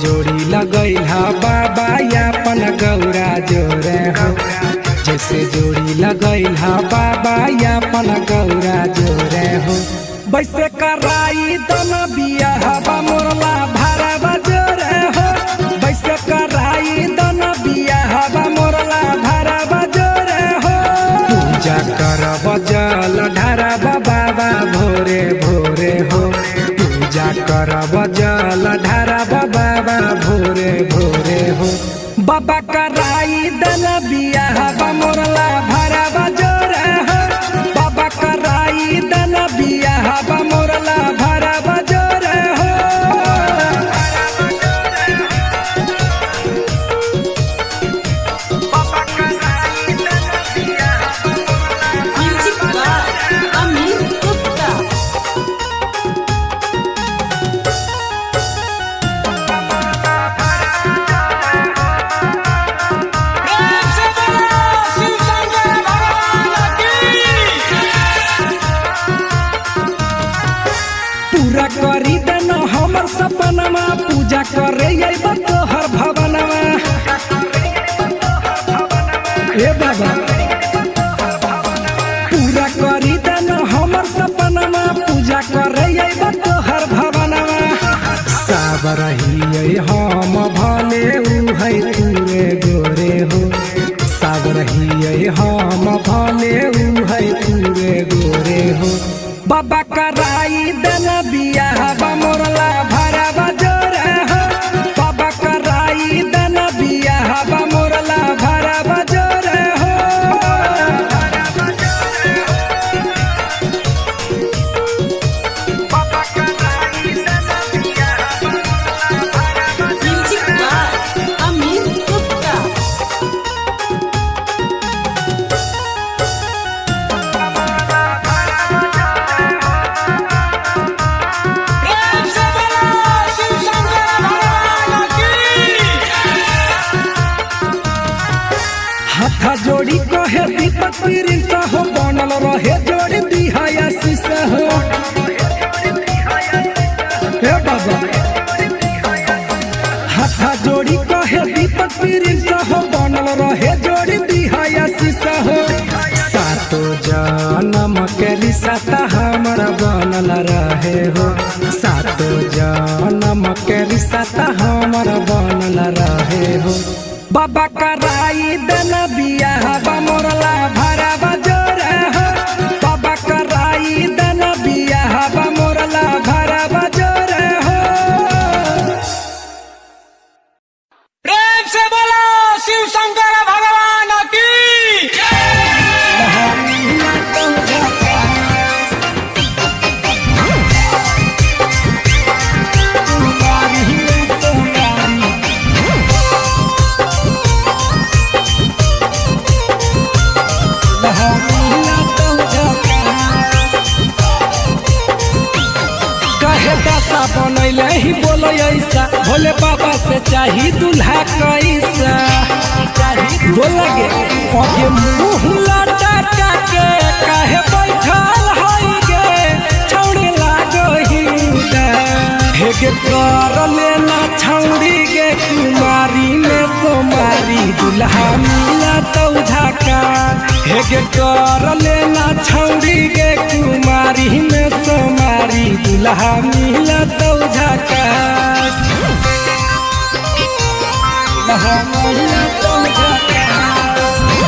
जोड़ी लगैला बाबा अपन गौरा जोरे हो। जैसे जोड़ी लगैला बाबा अपन गौरा जोरे हो। वैसे कराई दन बियाहवा मोरला भरावा जोरे हो। वैसे कराई दन बियाहवा मोरला भरावा जोरे हो। पूजा करब जल ढारब बाबा भोरे भोरे हो। पूजा करब जल ढारब बाबा भोरे भोरे हो। बाबा कराई दन बियाहवा मोरला भरावा जोरे हो। बाबा कराई दन बियाहवा मोरला भरावा जोरे हो। Music by Amit Gupta. प्रेम से बोलो शिव शंकर भगवान की। पूरा करी देन हमर सपनमा, पूजा करे अइब तोहर भवनमा। ए बाबा पूरा करी देन हमर सपनमा, पूजा करे अइब तोहर भवनमा। साबर हियै हम भले उहै तूरे गोरे हो। साबर हियै हम भले उहै तूरे गोरे हो। बाबा कराई देन बियाहवा मोरला भरावा जोरे हो। बाबा कराई देन बियाहवा मोरला भरावा जोरे हो। Music by Amit Gupta. प्रेम से बोलो शिव शंकर भगवान की। हाथा जोड़ी कहे दीपक प्रिंस हो, बनल रहे जोड़ी दिहा आशीष हो। हे बाबा हाथा जोड़ी कहे दीपक प्रिंस हो, बनल रहे जोड़ी दिहा आशीष हो। सातो जन्म के रिश्ता हमर बनल रहे हो। सातो जन्म के रिश्ता हमर बनल रहे हो। बाबा कराई देन बियाहवा मोरला भरावा जोरे हो। बाबा कराई देन बियाहवा मोरला भरावा जोरे हो। प्रेम से बोलो शिव शंकर भगवान की। कहे दशा बनैले ही बोलो ऐसा, भोले बाबा से चाही दूल्हा कैसा। बोला गे अगे मुँह लटका के काहे बैठल हई गे छौड़ी लागही हे गे कर लेना छौड़ी गे कुमारी में सोमारी दूल्हा मिला तो झाका। हे गे कर लेना छौड़ी गे कुमारी में सोमारी दूल्हा मिला तो झाका। दूल्हा मिला तो झाका।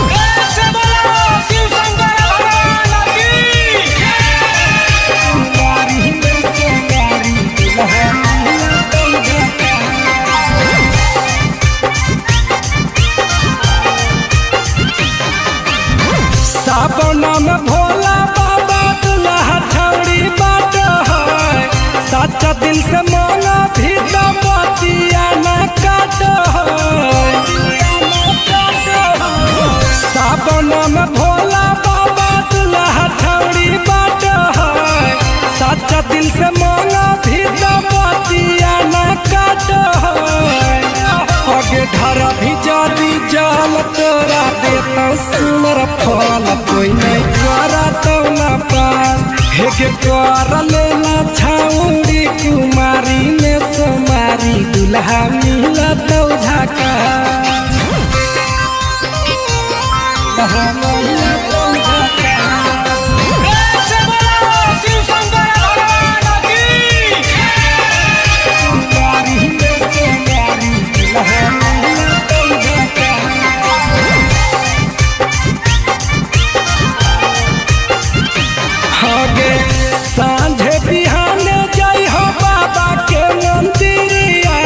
प्रेम से बोलो शिव शंकर भगवान की। कुमारी में सोमारी दूल्हा मिला तो झाका। सावन में भोला बाबा दुल्हा छौड़ी बाट है, सच्चा दिल से मांगा भी तो बतिया न काट है। सावन में भोला बाबा दुल्हा छौड़ी बाट है, सच्चा दिल से मांगा भी तो बतिया न काट है। अगे ढर भी जादी जल तोरा देता सुनर फल, कोई नहीं करा तो ना पास। हे के कर लेना छौड़ी कुमारी में सोमारी दूल्हा। मिला तो झाका। दुल्हा मिला तो झाका। प्रेम से बोलो शिव शंकर भगवान की। कुमारी में सोनारी दुल्हा मिला तो झाका। हगे साँझे बिहाने जाई हो बाबा के मंदिरिया,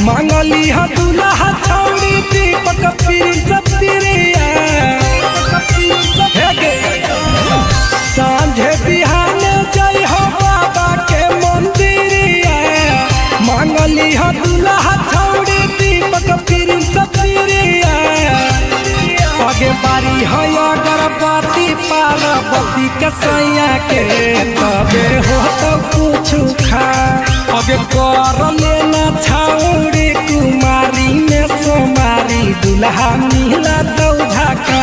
मांगली ह दुल्हा छौड़ी दीपक प्रिंस प्रिया। हेगे साँझे बिहाने जाई हो बाबा के मंदिरिया, मांगली ह दुल्हा छौड़ी दीपक प्रिंस प्रिया। आगे बारी है अगरबत्ती पार्वती के सैया के, तबे हो तो कुछ खा। अबे कर लेना छाउरी कुमारी में सोमारी, दुल्हा मिला तो झाका।